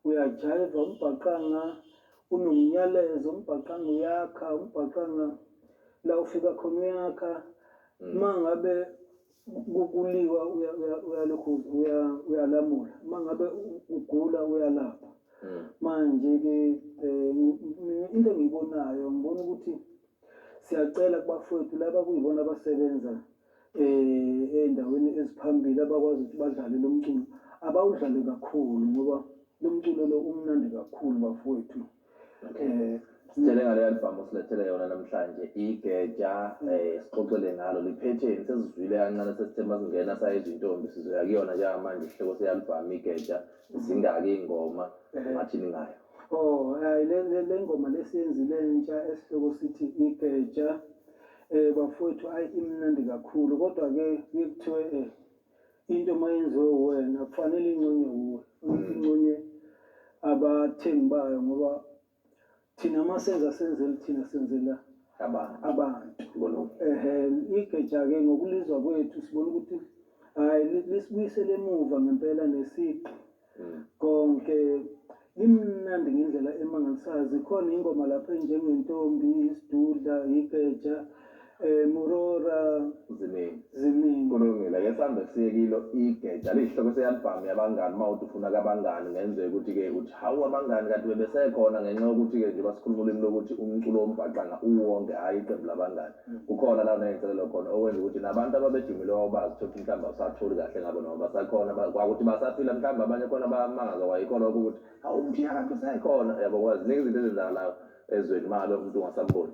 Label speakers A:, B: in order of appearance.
A: Uyajayiva, umbhaqanga unomnyalezo, umbhaqanga uyakha, umbhaqanga la ufika khona uyakha. Uma ngabe kuliwa uyalokhu uyalamula, uma ngabe ugula uyalapha. Manje-ke mina into engiyibonayo ngibona ukuthi siyacela kubafowethu laba kuyibona abasebenza ey'ndaweni eziphambili abakwazi ukuthi badlale lo mculo, abawudlale kakhulu ngoba lo mculo lo umnandi kakhulu bafowethu.
B: Sitshele ngale album osilethele yona namhlanje, Igeja, sixoxele ngalo liphetheni, sesizwile kancane sesithe masingena sayizwa intombi sizoya kuyona njengamanje isihloko se-album Igeja, zingaki iy'ngoma, ungathini ngayo?
A: Oh, hayi le ngoma lesiyenzile entsha esihloko sithi Igeja. Bafowethu ayi imnandi kakhulu kodwa ke kuye kuthiwe into uma yenziwe uwena kufanele inconywe wuwe, kufanele inconywe abathengi bayo ngoba thina uma senza senzeli thina senzela
B: Abantu.
A: Abantu.
B: Kulungile.
A: Ehhe, igeja-ke ngokulizwa kwethu sibona ukuthi hhayi lisibuyisele emuva ngempela nesigqi konke limnandi ngendlela emangalisayo. Zikhona iy'ngoma lapho ey'njengentombi, isidudla, igeja, murora.
B: Ziningi.
A: Ziningi.
B: Kulungile, ake sihambe siye kilo Igeja. Liyisihloko se-albhamu yabangani. Uma uthi ufuna kabangani, kungenzeka ukuthi-ke uthi hawu abangani kanti bebesekhona ngenxa yokuthi-ke njengoba sikhuluma ulimi lokuthi umculo wombhaqanga uwonke, hhayi iqembu labangani. Kukhona la uney'nselelo khona okwenza ukuthi nabantu ababedumile wawubazi uthole ukuthi mhlawumbe awusatholi kahle ngabo noma basakhona kwakuthi basaphila mhlawumbe abanye khona bamangaza kwayikho lokho ukuthi hawu umthiya kanti usekhona yabo, ngoba ziningi izinto ezenzakalayo ezweni uma ngabe umuntu ungasamboni.